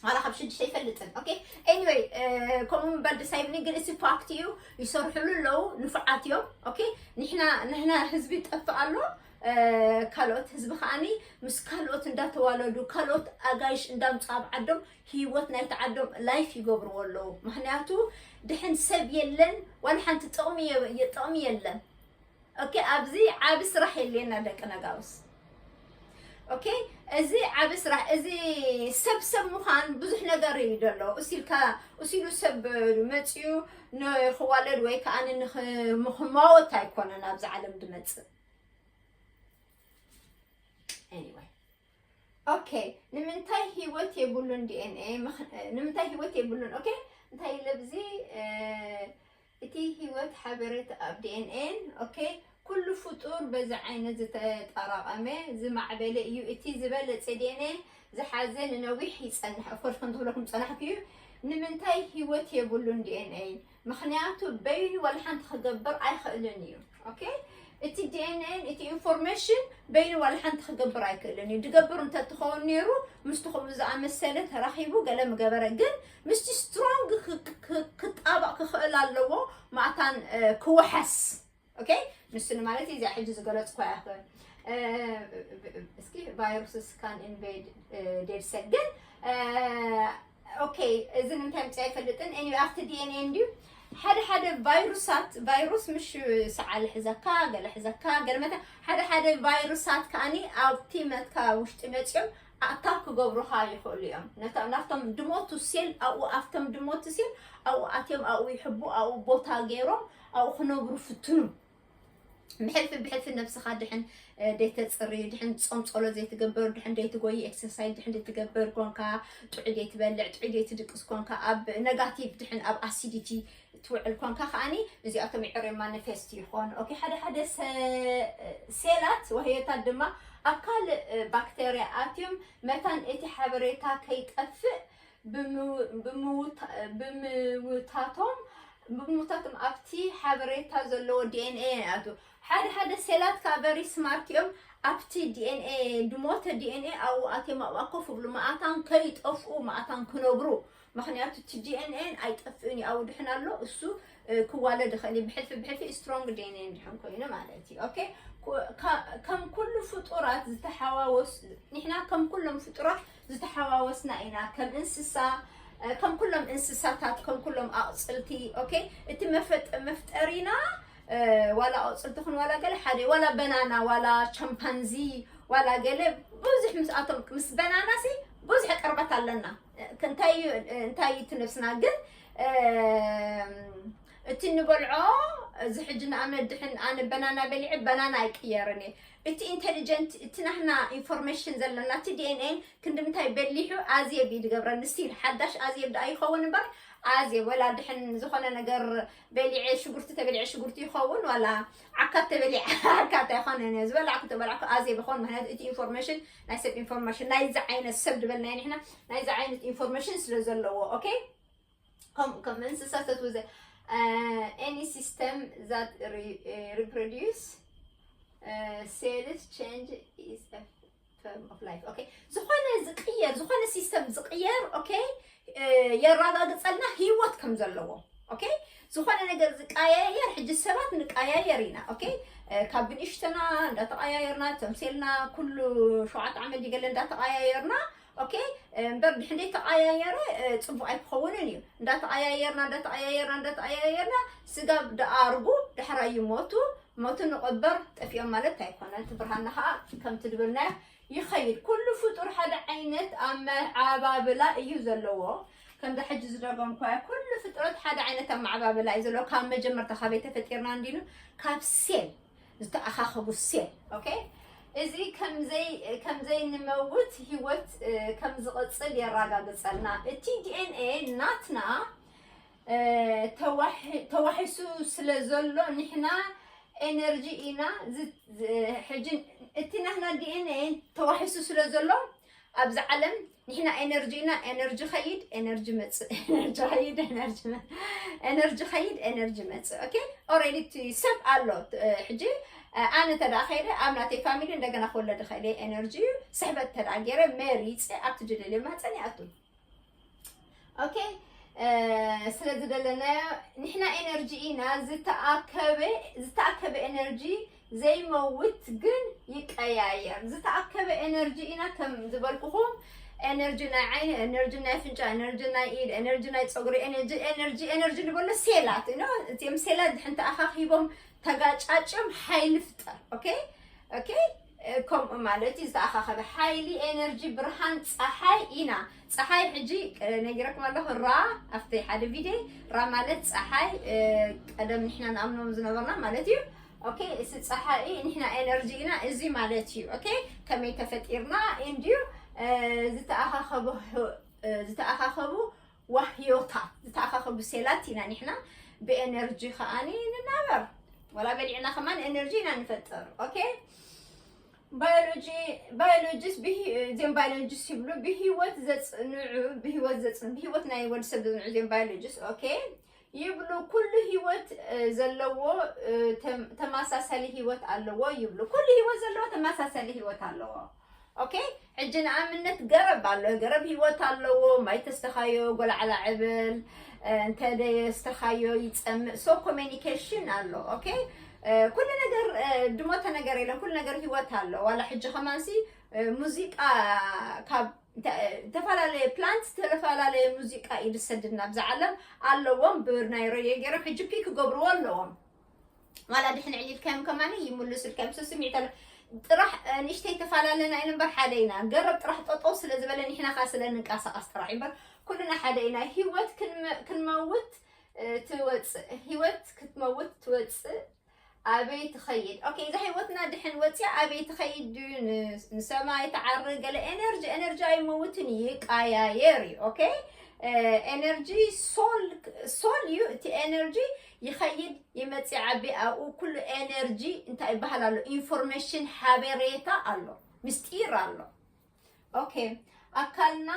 ዋላ ካብ ሽዱሽተ ኣይፈልጥን። ኦኬ፣ ኤኒወይ፣ እ፣ ከምኡ ምባል ደስ ኣይብልኒ፣ ግን እቲ ፋክት እዩ። ይሰርሕሉ ኣለዉ፣ ንፉዓት እዮም። ኦኬ፣ ንሕና፣ ንሕና ህዝቢ ይጠፍእ ኣሎ። እ፣ ካልኦት ህዝቢ ከዓኒ ምስ ካልኦት እንዳተዋለዱ፣ ካልኦት ኣጋይሽ እንዳምጹ ኣብ ዓዶም ህይወት ናይቲ ዓዶም ላይፍ ይገብርዎ ኣለዉ። ምኽንያቱ ድሕን ሰብ የለን፣ ዋላ ሓንቲ ጥቕሚ የ-፣ የ-፣ ጥቕሚ የለን። ኦኬ፣ ኣብዚ ዓቢ ስራሕ የድልየና ደቂ ነጋውስ። ኦኬ፣ እዚ ዓቢ ስራሕ፣ እዚ ሰብ ሰብ ምዃን ብዙሕ ነገር እዩ ዘሎ። እሲልካ፣ እሲሉ ሰብ መጽዩ ንኽዋለድ ወይ ከኣ ንኽ-፣ ንኽማወት ኣይኮነን ኣብዚ ዓለም ድመጽእ። ኤኒወይ። ኦኬ፣ ንምንታይ ህይወት የብሉን ዲ ኤን ኤ? ምኽ-፣ ንምንታይ ህይወት የብሉን? ኦኬ፣ እንታይ ኢለ ብዚ፣ እ፣ እቲ ህይወት ሓበሬታ ኣብ ዲ ኤን ኤን፣ ኦኬ፣ ኩሉ ፍጡር በዚ ዓይነት ዝተጠራቐመ፣ ዝማዕበለ እዩ። እቲ ዝበለጸ ዲ ኤን ኤ ዝሓዘ ንነዊሕ ይጸንሕ። ኦፍኮርስ፣ ከም ዝብለኩም ዝጸናሕኩ እዩ። ንምንታይ ህይወት የብሉን ዲ ኤን ኤ? ምኽንያቱ በይኑ ዋላ ሓንቲ ክገብር ኣይኽእልን እዩ። ኦኬ? እቲ ዲ ኤን ኤን፣ እቲ ኢንፎርሜሽን በይኑ ዋላ ሓንቲ ክገብር ኣይክእልን እዩ። ድገብር እንተትኸውን ነይሩ፣ ምስቲ ከምኡ ዝኣመሰለ ተራኺቡ ገለ ምገበረ። ግን ምስቲ ስትሮንግ ክ-፣ ክ-፣ ክጣበቕ ክኽእል ኣለዎ፣ ማእታን፣ እ፣ ክወሐስ። ኦኬ? ንሱ ንማለት እዩ እዚኣ ሕጂ ዝገለጽኩዋ እያ። እ፣ እስኪ ቫይሩስ ስካን ኢንቬድ፣ እ፣ ዴድ ሰል ግን፣ እ፣ ኦኬ፣ እዚ ንምንታይ ምጽእ ኣይፈልጥን። ኤኒዌይ፣ ኣብቲ ዲ ኤን ኤ እንድዩ። ሓደ ሓደ ቫይሩሳት፣ ቫይሩስ ምሽ ሰዓል ሕዘካ፣ ገለ ሕዘካ፣ ገለ መታ፣ ሓደ ሓደ ቫይሩሳት ከኣኒ ኣብቲ መትካ ውሽጢ መጽዮም ኣታክ ክገብሩኻ ይኽእሉ እዮም። ነታ-፣ ናብቶም ድሞቱ ሴል፣ ኣብኡ፣ ኣብቶም ድሞቱ ሴል፣ ኣብኡ ኣትዮም፣ ኣብኡ ይሕቡ፣ ኣብኡ ቦታ ገይሮም፣ ኣብኡ ክነብሩ ፍትኑ። ብሕልፊ ብሕልፊ ነብስኻ ድሕን፣ እ፣ ደይተጽሪ፣ ድሕን ጾም ጸሎት ዘይትገብር፣ ድሕን ደይትጎይ፣ ኤክሰርሳይዝ ድሕን ደይትገብር ኮንካ፣ ጥዑይ ደይትበልዕ፣ ጥዑይ ደይትድቅስ ኮንካ፣ ኣብ ነጋቲቭ ድሕን ኣብ ኣሲዲቲ ትውዕል ኮንካ ከኣኒ እዚኣቶም ይዕርዮም ማኒፌስት ይኾን። ኦኬ፣ ሓደ ሓደ ሰ-፣ ሴላት ወህዮታት ድማ ኣብ ካልእ፣ እ፣ ባክቴርያ ኣትዮም መታን እቲ ሓበሬታ ከይጠፍእ ብምው-፣ ብምውታ-፣ ብምውታቶም፣ ብምውታቶም ኣብቲ ሓበሬታ ዘለዎ ዲ ኤን ኤ ይኣትዉ። ሓደ ሓደ ሴላት ከዓ ቨሪ ስማርት እዮም። ኣብቲ ዲ ኤን ኤ፣ ድሞተ ዲ ኤን ኤ ኣብኡ ኣትዮም ኣብኣ ኮፍ ይብሉ፣ መኣታን ከይጠፍኡ፣ መኣታን ክነብሩ። ምኽንያቱ እቲ ዲ ኤን ኤ ኣይጠፍእን እዩ፣ ኣብኡ ድሕን ኣሎ። እሱ፣ እ፣ ክዋለድ ይኽእል እዩ። ብሕልፊ ብሕልፊ ስትሮንግ ዲ ኤን ኤ እንድሕን ኮይኑ ማለት እዩ። ኦኬ? ኩ-፣ ከ-፣ ከም ኩሉ ፍጡራት ዝተሓዋወስ-፣ ንሕና ከም ኩሎም ፍጡራት ዝተሓዋወስና ኢና። ከም እንስሳ፣ እ፣ ከም ኩሎም እንስሳታት፣ ከም ኩሎም ኣቕጽልቲ፣ ኦኬ? እቲ መፈጥ-፣ መፍጠሪና፣ እ፣ ዋላ ኣቕጽልቲ ኹን ዋላ ገለ ሓደ፣ ዋላ በናና፣ ዋላ ቻምፓንዚ፣ ዋላ ገለ ብዙሕ ምስኣቶም፣ ምስ በናና ሲ ብዙሕ ቅርበት ኣለና። እ፣ እንታይ እዩ፣ እ፣ እንታይ እዩ እቲ ነብስና ግን፣ እ፣ እቲ ንበልዖ፣ እዚ ሕጂ ንኣብነት ድሕን ኣነ በናና በሊዐ፣ በናና ኣይቅየርን እየ። እቲ ኢንተሊጀንት፣ እቲ ናህና ኢንፎርሜሽን ዘለና፣ እቲ ዲ ኤን ኤ ክንዲ ምንታይ በሊሑ ኣዜብ እዩ ዝገብረኒ። ስቲል ሓዳሽ ኣዜብ ደኣ ይኸውን እምበር፣ ኣዜብ ወላ ድሕን ዝኾነ ነገር በሊዐ፣ ሽጉርቲ ተበሊዐ ሽጉርቲ ይኸውን፣ ዋላ ዓካት ተበሊዐ ዓካት ኣይኾነን እየ ዝበልዕ፣ ዓካት ተበላዕኩ ኣዜብ ይኸውን። ምኽንያቱ እቲ ኢንፎርሜሽን ናይ ሰብ ኢንፎርሜሽን፣ ናይዚ ዓይነት ሰብ ዝበልናዮ ንሕና፣ ናይዚ ዓይነት ኢንፎርሜሽን ስለ ዘለዎ። ኦኬ? ከም፣ ከም እንስሳ ተትውዘ፣ እ፣ any system that re-፣ እ፣ reproduce፣ እ፣ cells change is a form of life። ኦኬ፣ ዝኾነ ዝቅየር፣ ዝኾነ ሲስተም ዝቅየር፣ ኦኬ፣ እ፣ የረጋግጸልና ህይወት ከም ዘለዎ። ኦኬ፣ ዝኾነ ነገር ዝቀያየር፣ ሕጂ ሰባት ንቀያየር ኢና። ኦኬ፣ እ፣ ካብ ብንእሽተና እንዳተቀያየርና፣ ተምሴልና ኩሉ ሸውዓተ ዓመት ድገለ እንዳተቀያየርና፣ ኦኬ፣ እምበር ድሕንደይ ተቐያየረ፣ እ፣ ጽቡቕ ኣይክኸውንን እዩ። እንዳተቐያየርና፣ እንዳተቐያየርና፣ እንዳተቐያየርና፣ ስጋብ ደኣርጉ፣ ዳሕራይ ይሞቱ፣ ሞቱ ንቕበር ጠፊኦም ማለት ኣይኮነን። እቲ ብርሃንና ከዓ ከምቲ ድብልናዮ ይኸይድ። ኩሉ ፍጡር ሓደ ዓይነት ኣመዓባብላ እዩ ዘለዎ። ከምዛ ሕጂ ዝደገምኳያ ኩሉ ፍጥረት ሓደ ዓይነት ኣመዓባብላ እዩ ዘለዎ። ካብ መጀመርታ ካበይ ተፈጢርና እንዲሉ ካብ ሴል ዝተኣኻኸቡ ሴል። ኦኬ፣ እዚ ከምዘይ ከምዘይንመውት ህይወት ከም ዝቕጽል የረጋግጸልና። እቲ ዲኤንኤ ናትና ተዋሒሱ ስለ ዘሎ ንሕና ኤነርጂ ኢና። ሕጂ እቲ ናህና ዲኤንኤ ተዋሒሱ ስለ ዘሎ ኣብዚ ዓለም ንሕና ኤነርጂ ኢና። ኤነርጂ ኸይድ ኤነርጂ መጽእ፣ ኤነርጂ ኸይድ ኤነርጂ መ- ኤነርጂ ኸይድ ኤነርጂ መጽእ። ኦኬ፣ ኦሬዲ እቲ ሰብ ኣሎ። ሕጂ ኣነ ተዳ ኸይደ ኣብ ናተይ ፋሚሊ እንደገና ክወለድ ኸይደ ኤነርጂ ስሕበት ተዳ ገይረ መሪፀ ኣብቲ ድደልዮ ማፀን ይኣቱ። ኦኬ፣ ስለ ዝደለናዮ ንሕና ኤነርጂ ኢና። ዝተኣከበ ዝተኣከበ ኤነርጂ ዘይመውት ግን ይቀያየር። ዝተኣከበ ኤነርጂ ኢና። ከም ዝበልኩኹም ኤነርጂ ናይ ዓይኒ፣ ኤነርጂ ናይ ኣፍንጫ፣ ኤነርጂ ናይ ኢድ፣ ኤነርጂ ናይ ፀጉሪ፣ ኤነርጂ ኤነርጂ ኤነርጂ ዝበሎ ሴላት ነው። እዚኦም ሴላት ድሕን ተኣኻኺቦም ተጋጫጭም ሓይሊ ፍጠር። ኦኬ፣ ኦኬ፣ ከምኡ ማለት እዩ። ዝተኣኻኸበ ሓይሊ ኤነርጂ ብርሃን ፀሓይ ኢና። ፀሓይ ሕጂ ነጊረኩም ኣለኹ። ራ ኣብቲ ሓደ ቪድዮ ራ ማለት ፀሓይ ቀደም ንሕና ንኣምኖም ዝነበርና ማለት እዩ። ኦኬ፣ እዚ ፀሓይ ንሕና ኤነርጂ ኢና። እዚ ማለት እዩ። ኦኬ፣ ከመይ ተፈጢርና እንድዩ ዝተኣኻኸቡ ዝተኣኻኸቡ ዋህዮታት ዝተኣኻኸቡ ሴላት ኢና ንሕና ብኤነርጂ ከዓኒ ንናበር። ወላ በሊዕና ከማን ኤነርጂ ኢና ንፈጥር። ኦኬ፣ ባዮሎጂ ባዮሎጂስ እዚም ባዮሎጂስ ይብሉ ብህይወት ዘጽንዑ ብህይወት ዘጽንዑ ብህይወት ናይ ወዲ ሰብ ዘጽንዑ እዚም ባዮሎጂስ። ኦኬ፣ ይብሉ ኩሉ ህይወት ዘለዎ ተመሳሳሊ ህይወት ኣለዎ ይብሉ። ኩሉ ህይወት ዘለዎ ተመሳሳሊ ህይወት ኣለዎ። ኦኬ፣ ሕጂ ንኣብነት ገረብ ኣሎ። ገረብ ህይወት ኣለዎ። ማይ ተስተኻዮ ጎላዕላ ዕብል እንተ ደየስተኻዮ ይጸምእ። ሶ ኮሚኒኬሽን ኣሎ። ኦኬ፣ ኩሉ ነገር ድሞተ ነገር የለን። ኩሉ ነገር ህይወት ኣሎ። ዋላ ሕጂ ከማንሲ ሙዚቃ ካብ ዝተፈላለየ ፕላንት ዝተፈላለየ ሙዚቃ እዩ ዝሰድና። ብዛ ዓለም ኣለዎም ብናይ ሬድዮ ገይሮም ሕጂ ፒክ ክገብርዎ ኣለዎም። ዋላ ድሕን ዕሊልካዮም ከማን ይምልሱልካ እዮም። ስስሚዕ ተለ ጥራሕ ንእሽተይ ተፈላለና ኢና እምበር ሓደ ኢና። ገረብ ጥራሕ ጠጠው ስለ ዝበለ ንሕና ካ ስለ ንንቀሳቐስ ጥራሕ እዩ እምበር ኩልና ሓደ ኢና። ህይወት ክንመውት ትወፅእ፣ ህይወት ክትመውት ትወፅእ ኣበይ ትኸይድ? ኦኬ፣ እዛ ህይወትና ድሕን ወፅያ ኣበይ ትኸይድ ድዩ? ንሰማይ ትዓሪ ገለ ኤነርጂ፣ ኤነርጂ ኣይመውትን ይቃያየር እዩ። ኦኬ፣ ኤነርጂ ሶል ሶል እዩ። እቲ ኤነርጂ ይኸይድ ይመጽእ ዓቢ ኣብኡ ኩሉ ኤነርጂ እንታይ ይበሃል ኣሎ? ኢንፎርሜሽን ሓበሬታ ኣሎ፣ ምስጢር ኣሎ። ኦኬ፣ ኣካልና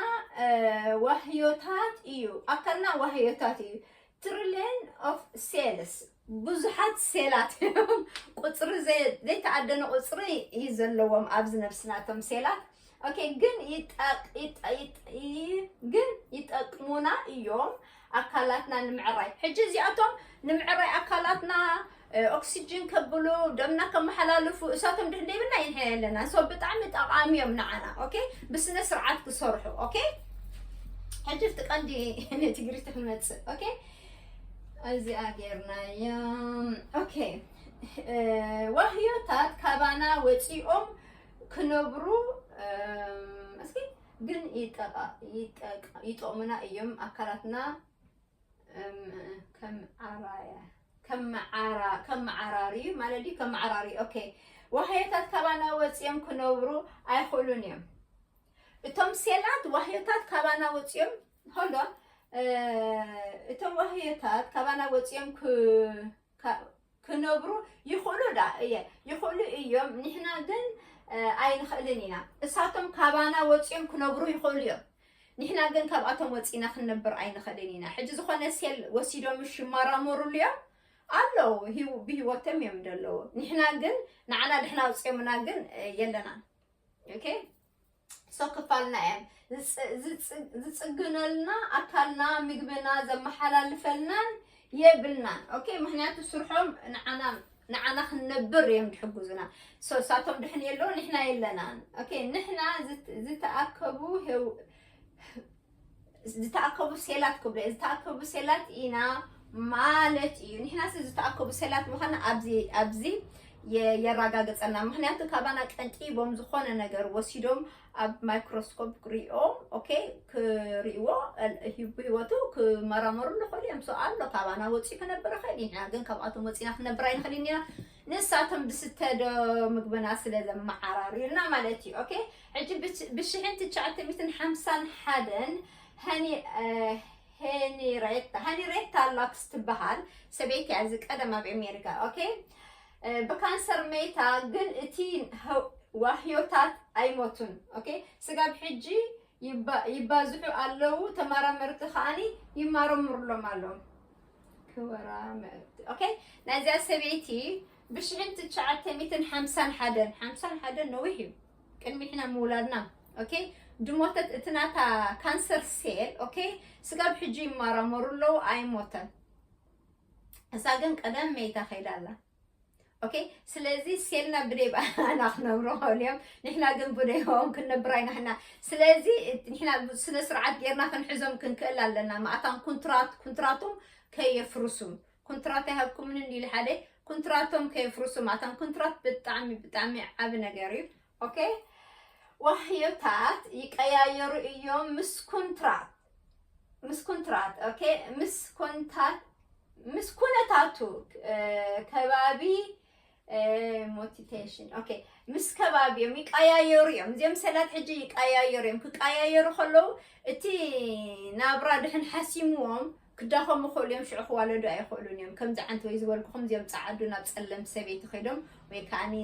ዋህዮታት እዩ። ኣካልና ዋህዮታት እዩ። ትሪሊየን ኦፍ ሴልስ፣ ብዙሓት ሴላት እዮም። ቁፅሪ ዘይተኣደነ ቁፅሪ እዩ ዘለዎም ኣብዚ ነብስናቶም ሴላት። ኦኬ፣ ግን ግን ይጠቅሙና እዮም ኣካላትና ንምዕራይ። ሕጂ እዚኣቶም ንምዕራይ ኣካላትና ኦክሲጅን ከብሉ፣ ደምና ከመሓላልፉ እሳቶም ድሕን ደይብልና ይንሕያ የለና። ሶ ብጣዕሚ ጠቓሚ እዮም ንዓና። ኦኬ፣ ብስነ ስርዓት ክሰርሑ። ኦኬ፣ ሕጂ ፍቲ ቀንዲ ንትግሪቲ ክንመፅእ። ኦኬ፣ እዚኣ ጌርናዮም። ኦኬ፣ ዋህዮታት ካባና ወፂኦም ክነብሩ እስኪ ግን ይጠቕሙና እዮም ኣካላትና ከም ዓራያ ከም መዓራሪ ከም መዓራሪ። ኦኬ፣ ዋህዮታት ካባና ወፂኦም ክነብሩ ኣይኽእሉን እዮም። እቶም ሴላት ዋህዮታት ካባና ወፂኦም ሆልዶ እቶም ዋህዮታት ካባና ወፂኦም ክነብሩ ይኽእሉ ዳ እየ ይኽእሉ እዮም። ንሕና ግን ኣይንኽእልን ኢና። እሳቶም ካባና ወፂኦም ክነብሩ ይኽእሉ እዮም። ንሕና ግን ካብኣቶም ወፂና ክንነብር ኣይንኽእልን ኢና። ሕጂ ዝኾነ ሴል ወሲዶም ሽማራመሩሉ እዮም ኣለዉ፣ ብህይወቶም እዮም ዘለዉ። ንሕና ግን ንዓና ድሕና ኣውፅኦምና ግን የለናን። ኦኬ፣ ሶ ክፋልና እዮም ዝፅግነልና ኣካልና፣ ምግብና ዘመሓላልፈልናን የብልናን። ኦኬ፣ ምክንያቱ ስርሖም ንዓና ንዓና ክንነብር እዮም ዝሕግዙና። ሶ እሳቶም ድሕን የለዉ ንሕና የለናን። ኦኬ፣ ንሕና ዝተኣከቡ ዝተኣከቡ ሴላት ክብሎ እየ። ዝተኣከቡ ሴላት ኢና ማለት እዩ። ንሕና ሲ ዝተኣከቡ ሴላት ምዃና ኣብዚ ኣብዚ የ- የረጋግጸና። ምኽንያቱ ካባና ቀንጢቦም ዝኾነ ነገር ወሲዶም ኣብ ማይክሮስኮፕ ክሪኦ፣ ኦኬ፣ ክሪእዎ፣ እል- ሂ- ብህይወቱ ክመራመሩ ንኽእሉ እዮም። ሰው ኣሎ ካባና ወፂኡ ክነብር ይኽእል እዩ። ንሕና ግን ካብኣቶም ወፂና ክነብር ኣይንኽእልን ኢና። ንሳቶም ብስተ ዶ ምግብና ስለ ዘመዓራርዩና ማለት እዩ። ኦኬ፣ ሕጂ ብሽ- ብሽሕን ትሽዓተ ሚእትን ሓምሳን ሓደን ሄኒ ሄኒሬታ ሄኒሬታ ላክስ ትበሃል ሰበይቲ እያ። እዚ ቀደም ኣብ ኣሜሪካ፣ ኦኬ፣ ብካንሰር መይታ፣ ግን እቲ ዋህዮታት ኣይሞቱን። ኦኬ፣ ስጋብ ሕጂ ይባዝሑ ኣለዉ። ተመራመርቲ ከዓኒ ይመረምሩሎም ኣለዉ። ክወራ መእቲ ኦኬ፣ ናይዚኣ ሰበይቲ ብሽሕን ትሽዓተ ሚእትን ሓምሳን ሓደን ሓምሳን ሓደን ነዊሕ እዩ ቅድሚ ሕና ምውላድና። ኦኬ፣ ድሞተት እቲ ናታ ካንሰር ሴል፣ ኦኬ፣ ስጋብ ሕጂ ይመራመሩ ኣለዉ፣ ኣይሞተን። እሳ ግን ቀደም መይታ ከይዳ ኣላ። ኦኬ፣ ስለዚ ሴልና ብደይ ብኣና ክነብሩ ከልዮም፣ ንሕና ግን ብደይኦም ክንነብር ኣይናሕና። ስለዚ ንሕና ስነ ስርዓት ጌርና ክንሕዞም ክንክእል ኣለና። ማእታን ኩንትራት ኩንትራቶም ከየፍርሱ፣ ኩንትራት ኣይሃብኩምን እንዲሉ ሓደ ኩንትራቶም ከየፍርሱ። ማእታን ኩንትራት ብጣዕሚ ብጣዕሚ ዓቢ ነገር እዩ። ኦኬ፣ ዋህዮታት ይቀያየሩ እዮም ምስ ኩንትራት ምስ ኩንትራት ኦኬ፣ ምስ ኮንታት ምስ ኩነታቱ ከባቢ ሞቲቴሽን ኦኬ፣ ምስ ከባቢኦም ይቀያየሩ እዮም። እዚኦም ሰላት ሕጂ ይቀያየሩ እዮም። ክቀያየሩ ከለዉ እቲ ናብራ ድሕን ሓሲምዎም ክዳኸሙ ይኽእሉ እዮም። ሽዑ ክዋለዱ ኣይኽእሉን እዮም። ከምዚ ዓንት ወይ ዝበልኩኹም እዚኦም ጸዓዱ ናብ ጸለምቲ ሰበይቲ ከይዶም ወይ ከዓኒ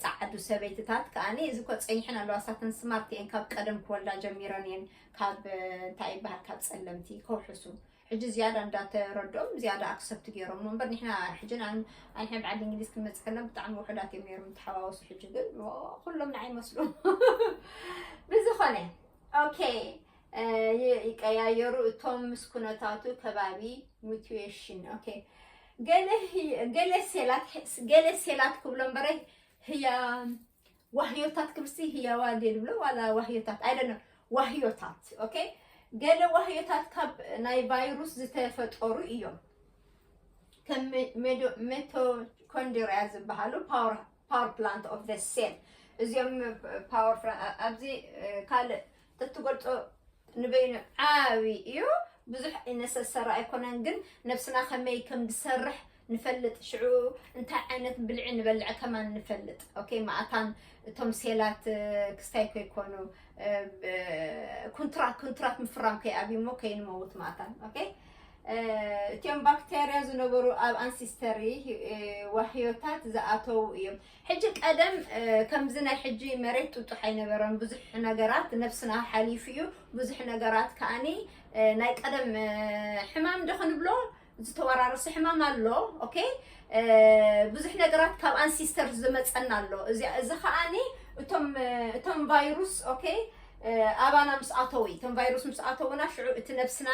ጸዓዱ ሰበይትታት ከዓኒ እዚ እኮ ጸኒሐን ኣለዋ። ሳተን ስማርት እየን፣ ካብ ቀደም ክወልዳ ጀሚረን እየን። ካብ እንታይ ይበሃል፣ ካብ ጸለምቲ ከውሕሱ። ሕጂ ዝያዳ እንዳተረድኦም ዝያዳ ኣክሰፕት ገይሮም እምበር ንሕና ሕጂ ንሕና ብዓዲ እንግሊዝ ክንመጽእ ከለና ብጣዕሚ ውሑዳት እዮም ነይሮም ተሓዋወሱ። ሕጂ ግን ኩሎም ንዓይ ይመስሉ። ብዝኾነ ኦኬ፣ ይቀያየሩ እቶም ምስ ኩነታቱ ከባቢ ሙቲዌሽን። ኦኬ፣ ገለ ሴላት ገለ ሴላት ክብሎ እምበረ ህያ ዋህዮታት ክብልሲ ህያዋ ድየ ድብሎ ዋላ ዋህዮታት ኣይደነ ዋህዮታት። ኦኬ፣ ገለ ዋህዮታት ካብ ናይ ቫይሩስ ዝተፈጠሩ እዮም። ከም ሜቶኮንድሪያ ዝበሃሉ ፓወር ፓወር ፕላንት ኦፍ ዘ ሴል። እዚኦም ፓወር ኣብዚ ካልእ ተትገልጾ ንበይኑ ዓቢ እዩ። ብዙሕ ነሰሰሪ ኣይኮነን፣ ግን ነብስና ከመይ ከም ዝሰርሕ ንፈልጥ። ሽዑ እንታይ ዓይነት ብልዒ ንበልዕ ከማን ንፈልጥ። ኦኬ፣ ማእታን እቶም ሴላት ክስታይ ከይኮኑ ኩንትራት ኩንትራት ምፍራም ከይኣብዩሞ ከይንመውት ማእታን። ኦኬ፣ እቲኦም ባክቴርያ ዝነበሩ ኣብ ኣንሲስተሪ ዋህዮታት ዝኣተዉ እዮም። ሕጂ ቀደም ከምዚ ናይ ሕጂ መሬት ጥጡሕ ኣይነበረን። ብዙሕ ነገራት ነብስና ሓሊፉ እዩ። ብዙሕ ነገራት ከዓኒ ናይ ቀደም ሕማም ዶ ክንብሎ ዝተወራረሰ ሕማም ኣሎ። ኦኬ፣ ብዙሕ ነገራት ካብ ኣንሲስተር ዝመፀና ኣሎ። እዚ ከዓኒ እቶም ቫይሩስ ኦኬ ኣባና ምስ ኣተው እቶም ቫይሩስ ምስ ኣተውና ሽዑ እቲ ነብስና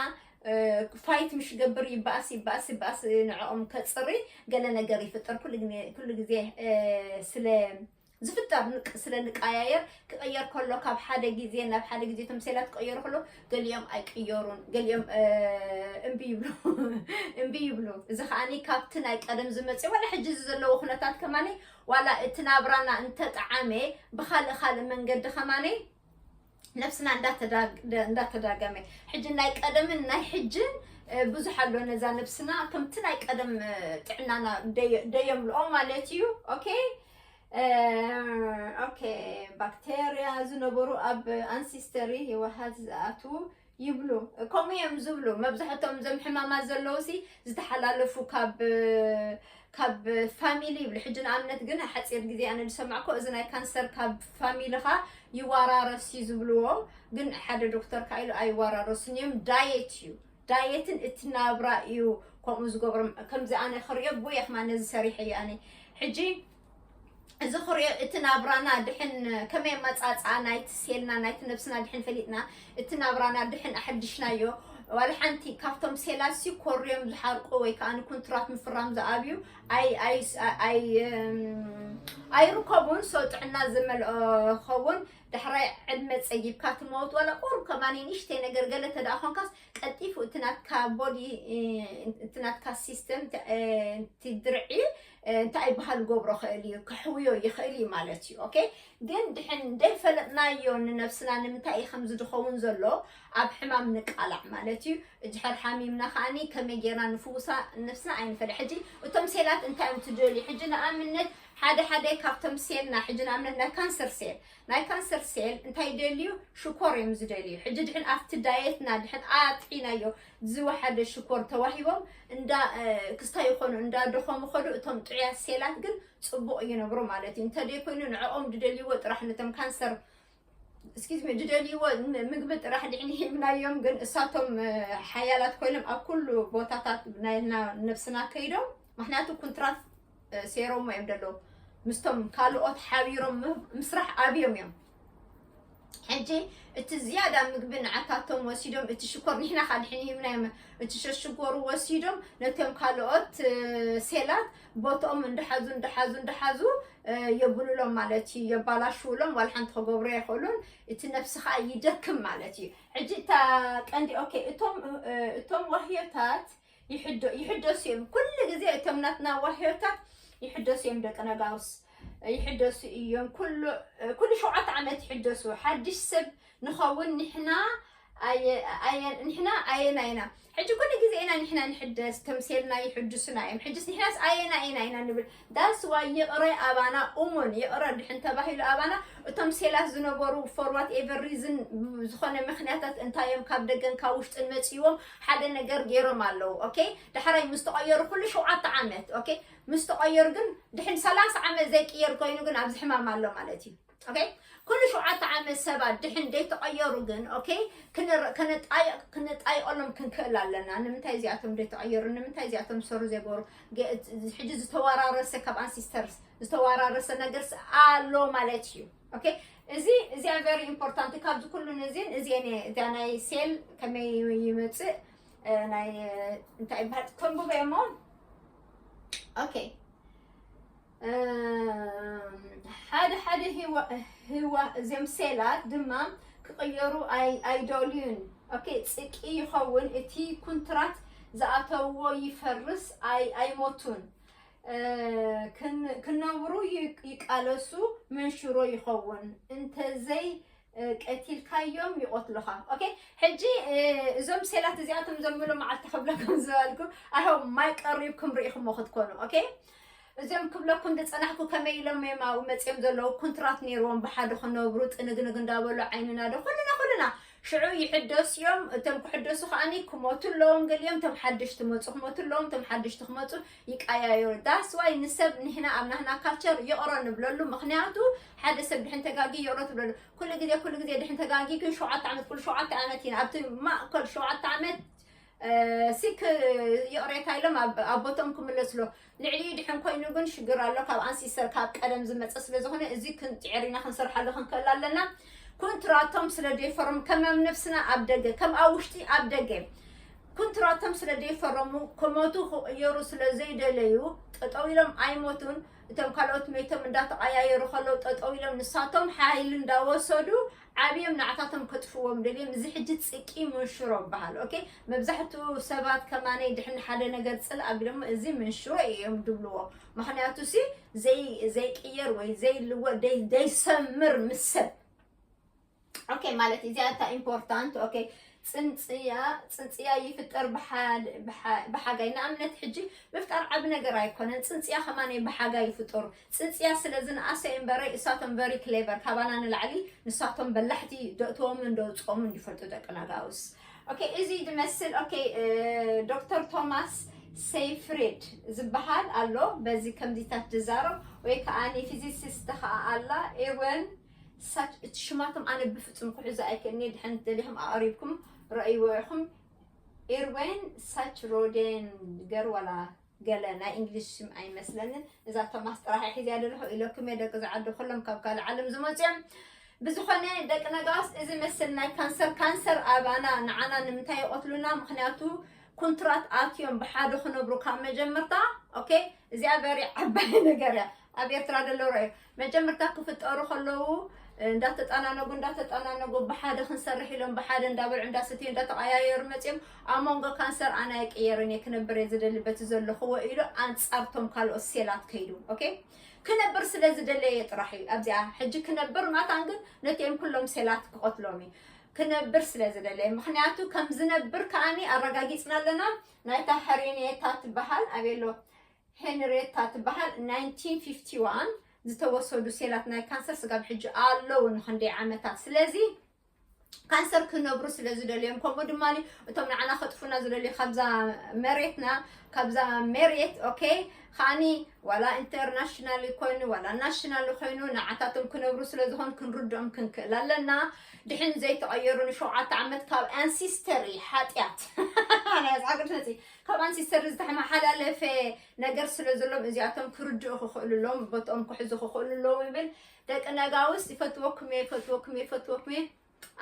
ፋይት ምሽ ገብር ይበኣስ ይበኣስ ይበኣስ ንዕኦም ከፅሪ ገለ ነገር ይፍጠር። ኩሉ ግዜ ስለ ዝፍጠር ስለ ንቀያየር ክቕየር ከሎ ካብ ሓደ ግዜ ናብ ሓደ ግዜ እቶም ሴላት ክቕየሩ ከሎ ገሊኦም ኣይቅየሩን፣ ገሊኦም እምቢ ይብሉ እምቢ ይብሉ። እዚ ከዓኒ ካብቲ ናይ ቀደም ዝመፅእ ዋላ ሕጂ እዚ ዘለዎ ኩነታት ከማኒ ዋላ እቲ ናብራና እንተጠዓመ ብካልእ ካልእ መንገዲ ከማኒ ነብስና እንዳተዳገመ ሕጂ ናይ ቀደምን ናይ ሕጅን ብዙሕ ኣሎ። ነዛ ነብስና ከምቲ ናይ ቀደም ጥዕናና ደየምልኦ ማለት እዩ። ኦኬ ኦኬ፣ ባክቴርያ ዝነበሩ ኣብ ኣንሲስተሪ ህወሓት ዝኣትዉ ይብሉ። ከምኡ እዮም ዝብሉ መብዛሕቶም እዞም ሕማማት ዘለዉ ሲ ዝተሓላለፉ ካብ ካብ ፋሚሊ ይብሉ። ሕጂ ንኣብነት ግን ሓፂር ግዜ ኣነ ዝሰማዕኮ እዚ ናይ ካንሰር ካብ ፋሚልኻ ይወራረስ እዩ ዝብልዎ፣ ግን ሓደ ዶክተር ከ ኢሉ ኣይወራረስን እዮም። ዳየት እዩ ዳየትን እቲ ናብራ እዩ ከምኡ ዝገብሮም። ከምዚ ኣነ ክሪኦ ብየ ከማ ነዚ ሰሪሐ እዩ ኣነ ሕጂ እዚ ክሪኦ እቲ ናብራና ድሕን ከመይ ኣመፃፅኣ ናይቲ ሴልና ናይቲ ነብስና ድሕን ፈሊጥና እቲ ናብራና ድሕን ኣሐድሽናዮ ዋላ ሓንቲ ካብቶም ሴላት ሲ ኮርዮም ዝሓርቁ ወይ ከዓ ንኩንትራት ምፍራም ዝኣብዩ ኣይ ኣይ ኣይ እም፣ ኣይርከቡን። ሰው ጥዕና ዝመልኦ ኸውን። ዳሕራይ ዕድመ ጸጊብካ ትመውት ዋላ ቁሩብ ከማን ንእሽተይ ነገር ገለ ተደኣ ኮንካስ ቀልጢፉ እቲ ናትካ ቦዲ እቲ ናትካ ሲስተም እቲ ድርዒ እንታይ ይበሃል ገብሮ ክእል እዩ፣ ክሕውዮ ይኽእል እዩ ማለት እዩ። ኦኬ ግን ድሕን እንደይፈለጥናዮ ንነብስና ንምንታይ እዩ ከምዚ ዝኸውን ዘሎ ኣብ ሕማም ንቃላዕ ማለት እዩ። እጅሕር ሓሚምና ከዓኒ ከመይ ጌርና ንፍውሳ ነብስና ኣይንፈለ። ሕጂ እቶም ሴላት እንታይ እዮም ትደልዩ? ሕጂ ንኣብነት ሓደ ሓደ ካብቶም ሴልና ሕጂ ንኣብነት ናይ ካንሰር ሴል ናይ ካንሰር ሴል እንታይ ይደልዩ? ሽኮር እዮም ዝደልዩ። ሕጂ ድሕን ኣብቲ ዳየትና ድሕን ኣጥሒናዮ ዝወሓደ ሽኮር ተዋሂቦም እንዳ ክስታይ ይኾኑ እንዳ ደኸሙ ኸዱ። እቶም ጥዑያት ሴላት ግን ጽቡቕ ይነብሩ ማለት እዩ። እንተደይኮይኑ ንዕኦም ዝደልይዎ ጥራሕ ነቶም ካንሰር እስኪዝ ዝደልይዎ ምግቢ ጥራሕ ድሕን ሂብናዮም ግን እሳቶም ሓያላት ኮይኖም ኣብ ኩሉ ቦታታት ናይ ነብስና ከይዶም ምክንያቱ ኩንትራት ሴሮሞ እዮም ደለዉ ምስቶም ካልኦት ሓቢሮም ምስራሕ ኣብዮም እዮም። ሕጂ እቲ ዝያዳ ምግቢ ንዓታቶም ወሲዶም እቲ ሽኮር ንሕና ካድሕን ሂብናዮም እቲ ሸሽኮሩ ወሲዶም ነቶም ካልኦት ሴላት ቦትኦም እንዳሓዙ እንዳሓዙ እንዳሓዙ የብሉሎም ማለት እዩ። የባላሽውሎም ዋላ ሓንቲ ክገብሩ ኣይኽእሉን። እቲ ነብሲ ከዓ ይደክም ማለት እዩ። ሕጂ እታ ቀንዲ ኦኬ እቶም እቶም ዋህዮታት ይሕደሱ እዮም። ኩሉ ግዜ እቶም ናትና ዋህዮታት ይሕደሱ እዮም። ደቂ ነጋውስ ይሕደሱ እዮም። ኩሉ ሸውዓተ ዓመት ይሕደሱ። ሓድሽ ሰብ ንኸውን ንሕና ንሕና ኣየና ኢና? ሕጂ ኩሉ ግዜ ኢና ንሕና ንሕደስ፣ ተምሴልና ይሕድሱና እዮም። ሕጅስ ንሕናስ ኣየና ኢና ኢና ንብል። ዳስ ዋይ ይቕረ ኣባና እሙን ይቕረ ድሕን ተባሂሉ ኣባና እቶም ሴላት ዝነበሩ for whatever reason ዝኾነ ምክንያታት እንታዮም ካብ ደገን ካብ ውሽጥን መፅዎም ሓደ ነገር ገይሮም ኣለዉ። ኦኬ ዳሕራይ ምስ ተቐየሩ ኩሉ ሸውዓተ ዓመት ኦኬ ምስ ተቐየሩ ግን ድሕን ሰላሳ ዓመት ዘይቅየር ኮይኑ ግን ኣብዚ ሕማም ኣሎ ማለት እዩ። ኦኬ ኩሉ ሸውዓተ ዓመት ሰባት ድሕን ደይተቐየሩ ግን ኦኬ ክንጣየቀሎም ክንክእል ኣለና። ንምንታይ እዚኣቶም ደይተቐየሩ? ንምንታይ እዚኣቶም ሰሩ ዘይገሩ? ሕጂ ዝተወራረሰ ካብ ኣንሲስተርስ ዝተወራረሰ ነገር ኣሎ ማለት እዩ። ኦኬ እዚ እዚኣ very important ካብዚ ኩሉ ነዚን እዚ እዚኣ ናይ ሴል ከመይ ይመፅእ ናይ እንታይ ይበሃል ተንብበ እሞ ኦኬ ሓደ ሓደ ህዋ እዚም ሴላት ድማ ክቕየሩ ኣይደልዩን። ኦኬ ጽቂ ይኸውን እቲ ኩንትራት ዝኣተውዎ ይፈርስ ኣይሞቱን። ክነብሩ ይቃለሱ መንሽሮ ይኸውን እንተዘይ ቀቲልካዮም ይቐትሉኻ። ኦኬ ሕጂ እዞም ሴላት እዚኣቶም ዘምሉ መዓልቲ ክብለኩም ዝበልኩ ኣሆ ማይ ቀሪብኩም ርኢኹሞ ክትኮኑ። ኦኬ እዚኦም ክብለኩም ዝፀናሕኩ ከመይ ኢሎም እዮም ኣብኡ መፅኦም ዘለዉ ኩንትራት ነይርዎም ብሓደ ክነብሩ ጥንግንግ እንዳበሉ ዓይንና ዶ ኩልና ኩልና ሽዑ ይሕደሱ እዮም። እቶም ክሕደሱ ከዓኒ ክሞቱ ኣለዎም። ገሊኦም እቶም ሓድሽቲ መፁ ክሞቱ ኣለዎም። እቶም ሓድሽቲ ክመፁ ይቀያየሩ። ዳስ ዋይ ንሰብ ንሕና ኣብ ናህና ካልቸር ይቕረ ንብለሉ። ምክንያቱ ሓደ ሰብ ድሕን ተጋጊ ይቕረ ትብለሉ። ኩሉ ግዜ ኩሉ ግዜ ድሕን ተጋጊ ግን ሸውዓተ ዓመት ኩሉ ሸውዓተ ዓመት ኢና ኣብቲ ማእከል ሸውዓተ ዓመት ሲክ ይቕሬታ ኢሎም ኣብ ቦቶም ክምለስሎ ልዕሊ ድሕን ኮይኑ ግን ሽግር ኣሎ። ካብ ኣንሲስተር ካብ ቀደም ዝመፀ ስለ ዝኾነ እዚ ክንፅዕር ኢና ክንሰርሓሉ ክንክእል ኣለና። ኩንትራቶም ስለ ዘይፈረሙ ከም ኣብ ነብስና ኣብ ደገ ከም ኣብ ውሽጢ ኣብ ደገ ኩንትራቶም ስለ ዘይፈረሙ ክሞቱ ክቕየሩ ስለ ዘይደለዩ ጠጠው ኢሎም ኣይሞቱን። እቶም ካልኦት መይቶም እንዳተቐያየሩ ከለዉ ጠጠው ኢሎም ንሳቶም ሓይሊ እንዳወሰዱ ዓብዮም ንዓታቶም ከጥፍዎም ደልዮም። እዚ ሕጂ ጽቂ መንሽሮ ይበሃል። ኦኬ መብዛሕትኡ ሰባት ከማነይ ድሕን ሓደ ነገር ጽል ኣቢሎም እዚ መንሽሮ እዮም ድብልዎ። ምክንያቱ ሲ ዘይቅየር ወይ ዘይልወጥ ዘይሰምር ምስ ሰብ ኦኬ ማለት እዚኣ እታ ኢምፖርታንት ኦኬ ጽንጽያ ጽንጽያ ይፍጠር ብሓጋይ ንኣብነት ሕጂ ምፍጣር ዓቢ ነገር ኣይኮነን። ጽንጽያ ከማን ብሓጋይ ይፍጠሩ። ጽንጽያ ስለ ዝንኣሰ እምበረ እሳቶም very clever ካባና ንላዕሊ ንሳቶም በላሕቲ ደእትዎምን ደውፅኦምን ይፈልጡ ደቂ ነጋውስ። ኦኬ እዚ ዝመስል ኦኬ ዶክተር ቶማስ ሰይፍሬድ ዝበሃል ኣሎ በዚ ከምዚታት ዝዛረብ ወይ ከዓ ፊዚሲስት ከዓ ኣላ ኤወን ሳች እቲ ሽማቶም ኣነ ብፍጹም ክሕዞ ኣይክእልኒ። ድሕን ደሊኹም ኣቕሪብኩም ረእይዎ ኢኹም። ኤርዌን ሳች ሮዴን ገር ዋላ ገለ ናይ እንግሊሽ ሽም ኣይመስለንን። እዛ ቶማስ ጥራሕ ሒዝያ ደለኹ ኢለኩም እየ ደቂ ዝዓዲ ኩሎም ካብ ካልእ ዓለም ዝመፁ እዮም። ብዝኾነ ደቂ ነጋውስ እዚ መስል ናይ ካንሰር ካንሰር ኣባና ንዓና ንምንታይ ይቐትሉና? ምክንያቱ ኩንትራት ኣትዮም ብሓደ ክነብሩ ካብ መጀመርታ። ኦኬ፣ እዚኣ በሪ ዓባይ ነገር እያ። ኣብ ኤርትራ ደለው ረዩ መጀመርታ ክፍጠሩ ከለዉ እንዳተጠናነጉ እንዳተጠናነጉ ብሓደ ክንሰርሕ ኢሎም ብሓደ እንዳበልዑ እንዳሰትዩ እንዳተቀያየሩ መፅዮም ኣብ መንጎ ካንሰር ኣነ ኣይቅየርን እየ ክነብር እየ ዝደሊ በቲ ዘለኽዎ ኢሉ ኣንፃርቶም ካልኦት ሴላት ከይዱ። ኦኬ፣ ክነብር ስለ ዝደለየ ጥራሕ እዩ ኣብዚኣ ሕጂ ክነብር ማታን ግን ነቲኦም ኩሎም ሴላት ክቐትሎም እዩ ክነብር ስለ ዝደለየ። ምክንያቱ ከም ዝነብር ከኣኒ ኣረጋጊፅና ኣለና። ናይታ ሄሬኔታ ትበሃል ኣቤሎ ሄንሬታ ትበሃል ናይንቲን ፊፍቲ ዋን ዝተወሰዱ ሴላት ናይ ካንሰር ስጋብ ሕጂ ኣለዉ ንክንደይ ዓመታት። ስለዚ ካንሰር ክነብሩ ስለ ዝደልዮም ከምኡ ድማ እቶም ንዓና ከጥፉና ዝደልዩ ካብዛ መሬትና ካብዛ መሬት። ኦኬ፣ ከዓኒ ዋላ ኢንተርናሽናል ኮይኑ ዋላ ናሽናል ኮይኑ ንዓታቶም ክነብሩ ስለ ዝኾን ክንርድኦም ክንክእል ኣለና። ድሕን ዘይተቐየሩ ንሸውዓተ ዓመት ካብ ኣንሲስተሪ ሓጢኣት ናይ ኣስዓቅድ መፂ ካብ ኣንሲስተሪ ዝተመሓላለፈ ነገር ስለ ዘሎም እዚኣቶም ክርድኡ ክኽእሉ ኣለዎም፣ ቦትኦም ክሕዙ ክኽእሉ ኣለዎም ይብል። ደቂ ነጋውስ ይፈትወኩም እየ፣ ይፈትወኩም እየ፣ ይፈትወኩም እየ።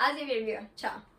ኣዝየ ብዕብዮ ቻው።